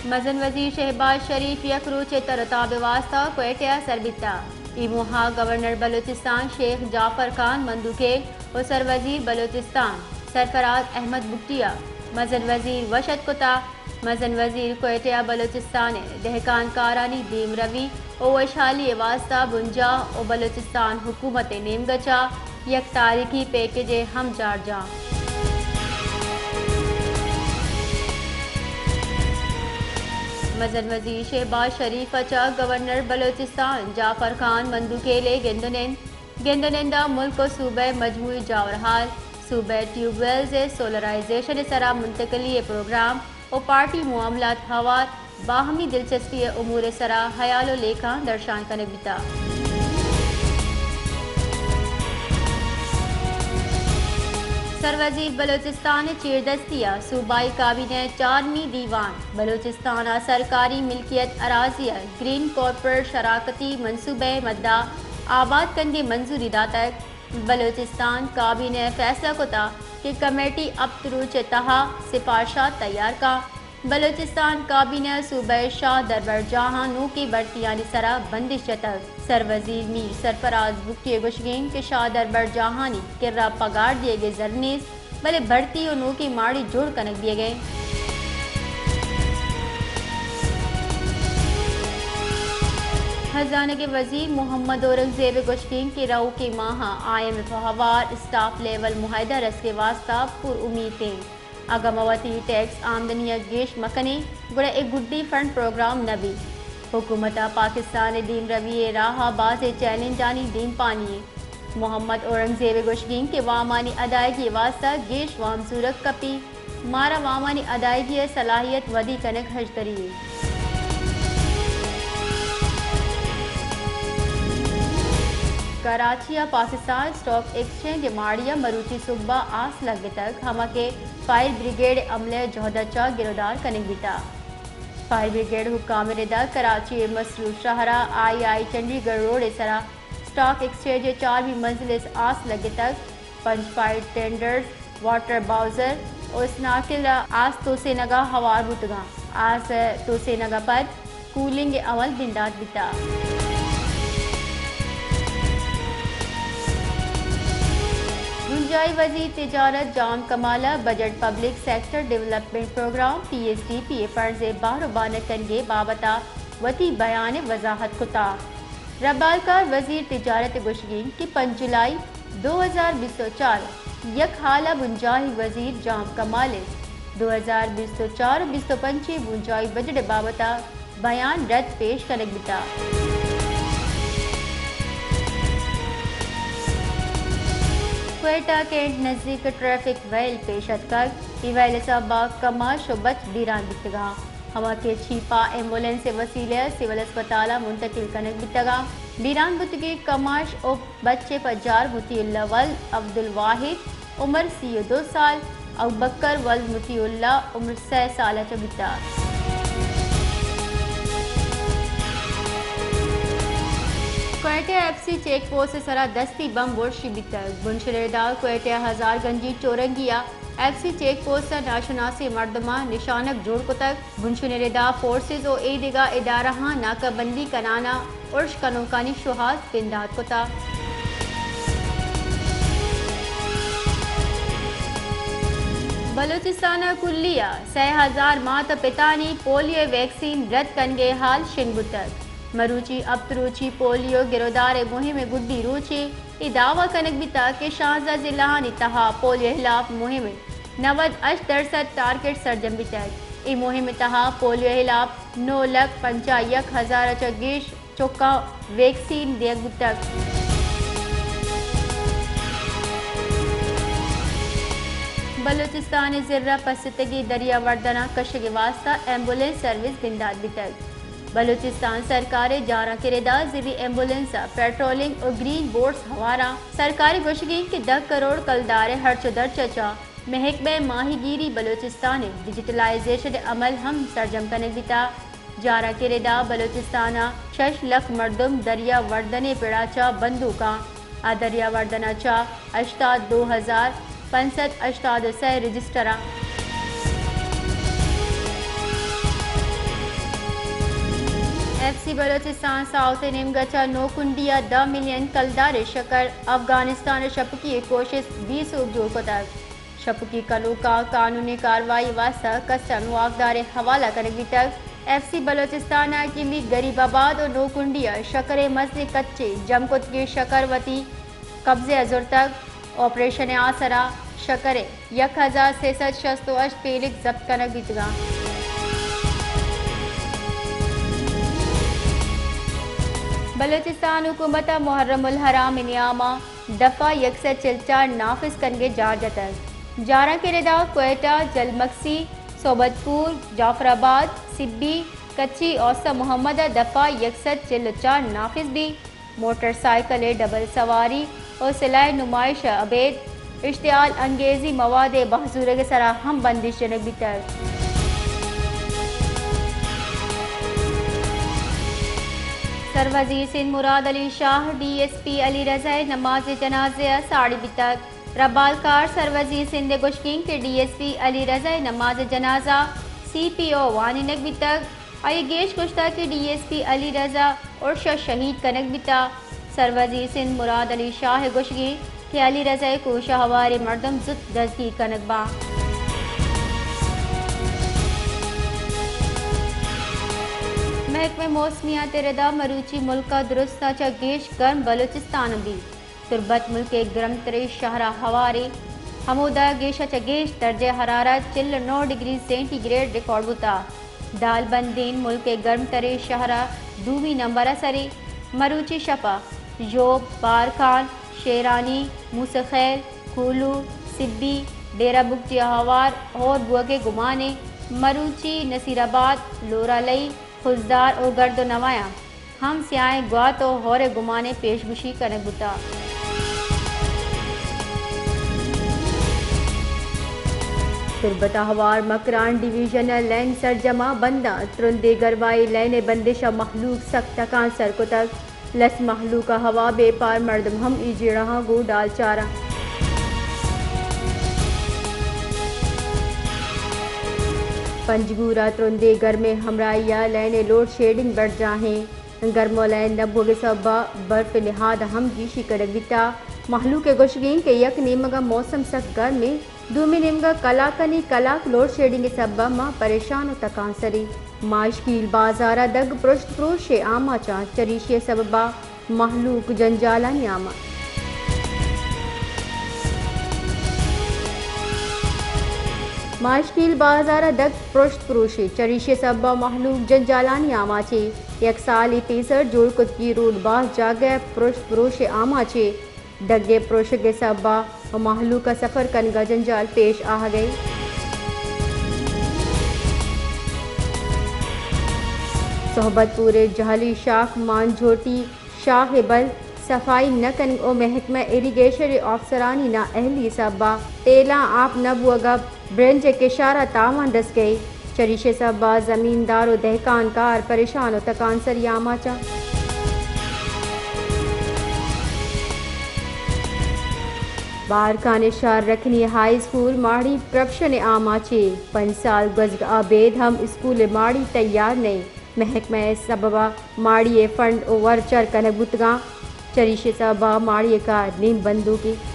مزن وزیر شہباز شریف یک روچے تر و تاب ء واستہ کوئٹہ ء سر بیتا۔ اے موہا گورنر بلوچستان شیخ جعفر خان مندوخیل و سروزیر بلوچستان سرفراز احمد بگٹی ء مزن وزیر وش اتک کتا۔ مزن وزیر کوئٹہ ء بلوچستان ء دہکان کارانی دیمروی و وشحالی ء واستہ بنجاہ و بلوچستان حکومت ء نیمگ ء چہ یک تاریخی پیکج ء ہم جار جاں۔ مزن وزیر شہباز شریف ء چہ گورنر بلوچستان جعفر خان مندوخیل ء گند و نند۔ گند و نند ء ملک و صوبہ ء مجموعی جاورحال، صوبہ ء ٹیوب ویلز ء سولرائزیشن ء سرا منتقلی ء پروگرام و پارٹی معاملات ہوار باہمی دلچسپی ء امور ء سرا ہیال و لیکھاں درشان کنگ بیتا۔ سروزیر بلوچستان ء چیردستی ء صوبائی کابینہ ء چارمی دیوان بلوچستان ء سرکاری ملکیت اراضی ء گرین کارپوریٹ شراکتی منصوبہ ء مدا آباد کنگ ء منظوری داتگ۔ بلوچستان کابینہ ء فیصلہ کتا کہ کمیٹی ہپت روچ ء تہا سفارشات تیار کاں۔ بلوچستان کابینہ ء صوبہ ء شاہ دربرجاہاں نوکیں بھرتیانی سرا بندش جتگ۔ سروزیر میر سرفراز بگٹی ء گوشگیں کہ شاہ دربرجاہانی کرا پگار دیگ ء زر نیست، بلے بھرتی و نوکیں ماڑی جوڑ کنگ بیگ ء انت۔ ہزانگ ء وزیر محمد اورنگزیب ء گوشگیں کہ رؤکیں ماہاں آئی ایم ایف ء ہوار اسٹاف لیول معاہدہ رسگ ء واستہ پر امیت ایں۔ اگاں ما وتی ٹیکس آمدنی ء گیش مکنیں، گڑا اے گڈی فنڈ پروگرام نہ بیت۔ حکومت ء پاکستان ء دیمروی ء راہ ء بازیں چیلنجانی دیمپانی ایں۔ محمد اورنگزیب ء گوشگیں کہ وامانی ادائیگی ء واستہ گیش وام زورگ کپی، مارا وامانی ادائیگی ء صلاحیت ودی کنگ ہژدری ایں۔ کراچی ء پاکستان اسٹاک ایکسچینج ء ماڑی ء مروچی سہب ء آس لگتگ، ہما کہ فائر بریگیڈ ء عملہ ء جہد ء چہ گرودار کنگ بیتگ۔ فائر بریگیڈ حکام ء ردا کراچی ء مسرور شہر ء آئی آئی چنڈی گڑھ روڈ ء سرا اسٹاک ایکسچینج ء چارمی منزل ء آس لگتگ۔ پنچ فائر ٹینڈرز، واٹر باؤزر و اسناکل ء آس توسینگ ء ہوار بوتگاں۔ آس ء توسینگ ء پد کولنگ ء عمل بندات بیتگ۔ بنجاہی وزیر تجارت جام کمال ء budget public sector development programme, P S D P, ء فنڈز ء بہر و بانگ کنگ ء بابت ء وتی بیان ء وضاحت کتگ۔ ربالکار وزیر تجارت ء گوشگیں کہ پنچ جولائی دو ہزار بیست و چار یک ہال ء بنجاہی وزیر جام کمال ء دو ہزار بیست و چار و بیست و پنچ ء بنجاہی بجٹ ء بابت ء بیان رد پیش کنگ بیتگ۔ کوئٹہ کینٹ نزیک ٹریفک ویل پیش اتکگ۔ اے ویل ء سبب ء کماش و بچ بیران بیتگاں۔ ہما کہ چیپا ایمبولینس ء وسیلہ ء سول اسپتال ء منتقل کنگ بیتگاں۔ بیران بوتگیں کماش و بچ ء پجار مطیع اللہ ولد عبدالواحد، عمر سی و دو سال، ابوبکر ولد مطیع اللہ، عمر سئے سال ء چہ بیتگ۔ Quetta F C check post ء سرا دستی بمب ورشی بیتگ۔ بنشن ء ردا کوئٹہ ء ہزار گنجی چورنگی ء ایف سی چیک پوسٹ ء ناشناسیں مردماں نشانگ جوڑ کتگ۔ بنشن ء ردا فورسز و اے دگہ ادارہاں ناکہ بندی کنان ء ارش کنوکانی شوہاز بندات کتگ۔ بلوچستان ء کلی ء سئے ہزار مات ء پتانی پولیو ویکسین رد کنگ ء ہال شنگ بوتگ۔ مروچی ہپت روچی پولیو گرودار ء مہم ء گڈی روچے۔ اے دعوی کنگ بیتگ کہ شانزدہ ضلعانی تہا پولیو ہلاپ مہم ء نود ہشت درسد ٹارگٹ سرجم بیتگ۔ اے مہم ء تہا پولیو ہلاپ نو لکھ پنجاہ یک ہزار ء چہ گیش چکاں ویکسین دیگ بوتگ۔ بلوچستان ء زر ء پستگیں دریا وردناں کشگ ء واستہ ایمبولینس سروس بندات بیتگ۔ بلوچستان سرکار ء جاراں کہ ردا زری ایمبولینس ء پیٹرولنگ و گرین بورڈز ہوار آں۔ سرکار ء گوشگ انت کہ دہ کروڑ کلدار ء ہرچ و درچ ء چہ محکمہ ماہیگیری بلوچستان ء ڈیجیٹلائزیشن ء عمل ہم سرجم کنگ بیتگ۔ جاراں کہ ردا بلوچستان ء شش لکھ مردم دریا وردن ء پڑ ء چہ بندوک آں۔ آ دریا وردن ء چہ ہشتاد دو ہزار پنچ سد ہشتاد و سئے رجسٹر آں۔ ایف سی بلوچستان ساؤتھ ءِ نیمگ ءَ چہ نوکنڈی ءَ دہ ملین کلدار ءِ شکر، افغانستان ءِ شپکی ءِ کوشست بے سوب جوڑ کتگ۔ شپکی کنوکاں قانونی کاروائی ءِ واستہ کسٹم واکدار ءِ حوالہ کنگ بیتگ۔ ایف سی بلوچستان ءَ کلی غریب آباد ءُ نوکنڈی ءَ شکر ءِ مزنیں کچے جم کتگیں شکر وتی قبضہ ءَ زرتگ۔ آپریشن ءِ آسرا شکر ءِ یک ہزار سے سد شست ءُ ہشت پیلک ضبط کنگ بیتگ اَنت۔ بلوچستان حکومت ءَ محرم الحرام ءِ نیام ءَ دفعہ یک سد چل چار نافذ کنگ ءِ جار جتگ۔ جاراں کہ ردا کوئٹہ، جلمکسی، صحبت پور، جعفر آباد، سبی، کچی، اوستہ محمد ءَ دفعہ یک سد چل ءُ چار نافذ بیت۔ موٹر سائیکل ءِ ڈبل سواری ءُ سلاہ نمائش ءَ ابید اشتعال انگیزی مواد ءِ بہزورگ ءِ سرا ہم بندش جنگ بیتگ۔ سروزیر سندھ مراد علی Shah D S P Ali رضا ءِ نماز جنازہ ءَ ساڑی بیتگ۔ ربالکار سروزیر سندھ ءِ گوشگیں کہ ڈی ایس پی علی رضا ءِ نماز جنازہ سی پی او وانینگ بیتگ۔ آئی ءَ گیش گوشتگ کہ ڈی ایس پی علی رضا ارش ءَ شہید کنگ بیتگ۔ سروزیر سندھ مراد علی شاہ ءِ گوشگیں کہ علی رضا ءِ کوش ءَ ہواریں مردم زوت دزگیر کنگ باں۔ محکمہ موسمیات ءِ ردا مروچی ملک ءَ درست ءَ چہ گیش گرم بلوچستان بیت۔ تربت ملک ءِ گرمتریں شہر ءَ ہواریں، ہمودا گیش ءَ چہ گیش درجہ حرارت چل ءُ نو ڈگری سینٹی گریڈ ریکارڈ بوتگ۔ دالبندین ملک ءِ گرمتریں شہر ءَ دومی نمبر ءَ سریں۔ مروچی شپ ءَ ژوب، بارکھان، شیرانی، موسی خیل، کوہلو، سبی، ڈیرہ بگٹی ءَ ہوار ہور بوگ ءِ گمان ایں۔ مروچی نصیر آباد، لورالئی، خضدار ءُ گرد ءُ نواحیاں ہم سیاہیں گوات ءُ ہور ءِ گمان ءِ پیش گوشی کنگ بوتگ۔ تربت ءَ ہوار مکران ڈویژن ءِ لین سرجم ءَ بند اَنت۔ ترندیں گرما ءِ لین ءِ بندش ءَ مہلوک سک تکانسر کتگ۔ لس مہلوک ءَ ہوا بے پار، مردم ہم اے جیڑہاں گوں ڈال چار اَنت۔ پنجگور ءَ ترندیں گرمیں ہمراہی ءَ لین ءِ لوڈ شیڈنگ برجاہ ایں۔ گرم ءُ لین نہ بوگ ءِ سبب ءَ برف ءِ نہاد ءَ ہم گیشی کنگ بیتگ۔ مہلوک ءِ گوشگ ایں کہ یک نیمگ ءَ موسم سک گرم ایں، دومی نیمگ ءَ کلاکانی کلاک لوڈ شیڈنگ ءِ سبب ءَ ما پریشان ءُ تکانسر ایں۔ ماہشکیل بازار ءَ دگ پرشت پروش ءِ آماچ اَنت، چریشی ءِ سبب ءَ مہلوک جنجالانی آماچ۔ ماہشکیل بازار ءَ دگ پرشت پروش ایں، چریشی ءِ سبب ءَ مہلوک جنجالانی آماچ ایں۔ یک سالے پیسر جوڑ کتگیں روڈ باز جاگہ ءَ پرشت پروش ءِ آماچ ایں۔ دگ ءِ پروشگ ءِ سبب ءَ مہلوک ءَ سفر کنگ ءَ جنجال پیش آہگ ءَ ایں۔ صحبت پور ءِ جہلی شاخ مانجھوٹی شاہ ءِ بل صفائی نہ کنگ ءُ محکمہ ایریگیشن ءِ آفسرانی نااہلی ءِ سبب ءَ ٹیلاں آپ نہ بوگ ءَ برنج ءِ کشار ءَ تاوان رسگ ءَ ایں۔ چریشی ءِ سبب ءَ زمیندار ءُ دہکان کار پریشان ءُ تکانسری آماچ اَنت۔ بارکھان ءِ شہر رکھنی ہائی اسکول ماڑی کرپشن ءِ آماچ ایں۔ پنچ سال گوزگ ءَ ابید ہم اسکول ءِ ماڑی تیار نہ ایں۔ محکمہ ءِ سبب ءَ ماڑی ءِ فنڈ ءُ ورچر کنگ بوتگ اَنت۔ چریشی ءِ سبب ءَ ماڑی ءِ کار نیم بندوک ایں۔